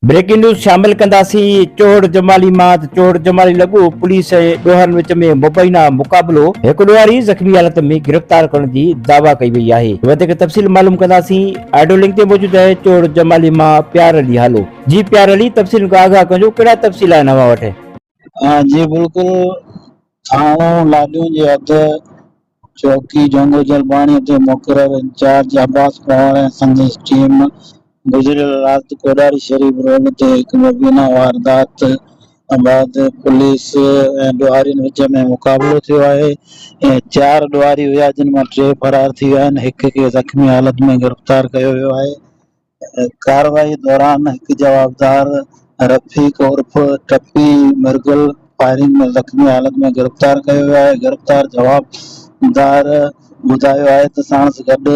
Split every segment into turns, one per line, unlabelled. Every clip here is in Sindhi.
بريڪنگ نيوز شامل ڪنداسين چوهڙ جمالي مان ته چوهڙ جمالي لڳو پوليس ۽ ڏوهارين وچ ۾ مبينا مقابلو، هڪ ڏوهاري زخمي حالت ۾ گرفتار ڪرڻ جي دعويٰ ڪئي وئي آهي، وڌيڪ تفصيل معلوم ڪنداسين، آڊيو لنڪ تي موجود آهي چوهڙ جمالي مان پيار علي هالو جي پيار علي تفصيلن کان آگاهه ڪجو ڪهڙا تفصيل آهن اوهان وٽ.
جي بلڪل ٿاڻو لاڏيون جي حد چوڪي جهونگو جلباڻي تي مقرر انچارج عباس پنهور ۽ سندس ٽيم گذريل رات ڪوڏاري شريف روڊ تي هڪ مبينا واردات بعد پوليس ۽ ڏوهارين وچ ۾ مقابلو ٿيو آهي چار ڏوهاري هيا جن مان ٽي فرار ٿي ويا آهن هڪ کي زخمي حالت ۾ گرفتار ڪيو ويو آهي ڪارروائي دوران هڪ جوابدار رفيق عرف ٽپي مرگل فائرنگ ۾ زخمي حالت ۾ گرفتار ڪيو ويو آهي، گرفتار جوابدار ٻڌايو آهي ته ساڻس گڏ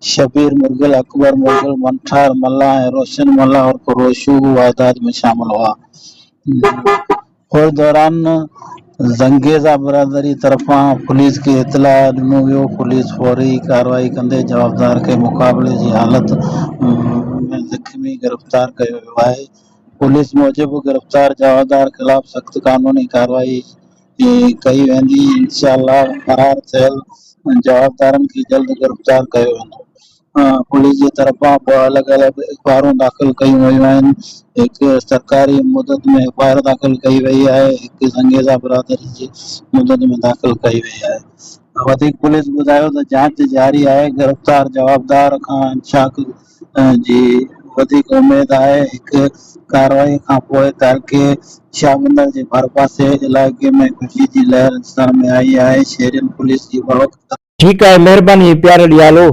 شبير مرگل، اڪبر مرگل، منٺار ملاح ۽ روشن ملاح عرف روشو به واردات ۾ شامل هئا. ان دوران زنگيزا برادري طرفان پوليس کي اطلاع ڏنو ويو، پوليس فوري ڪارروائي ڪندي جوابدار کي مقابلي جي حالت ۾ زخمي گرفتار ڪيو ويو آهي، پوليس موجب گرفتار جوابدار خلاف سخت قانوني ڪارروائي ڪئي ويندي، انشاء الله فرار ٿيل جوابدارن کي جلد گرفتار ڪيو ويندو. پوليس جي طرفان ٻه الڳ الڳ ايف I آرون داخل ڪيون ويون آهن، هڪ سرڪاري مدت ۾ ايف I R داخل ڪئي وئي آهي، هڪ زنگيزا برادري جي مدت ۾ داخل ڪئي وئي آهي. وڌيڪ پوليس ٻڌايو ته جاچ جاري آهي، گرفتار جوابدار کان انشاق جي وڌيڪ اميد آهي، هڪ ڪارروائي کانپوء تعلقي شاهبندر جي ڀرپاسي علائقي ۾ خوشي جي لهر ڏسڻ ۾ آئي آهي، شهرين پوليس جي بروقت
ٺيڪ آهي مهرباني پيارڙي هالو.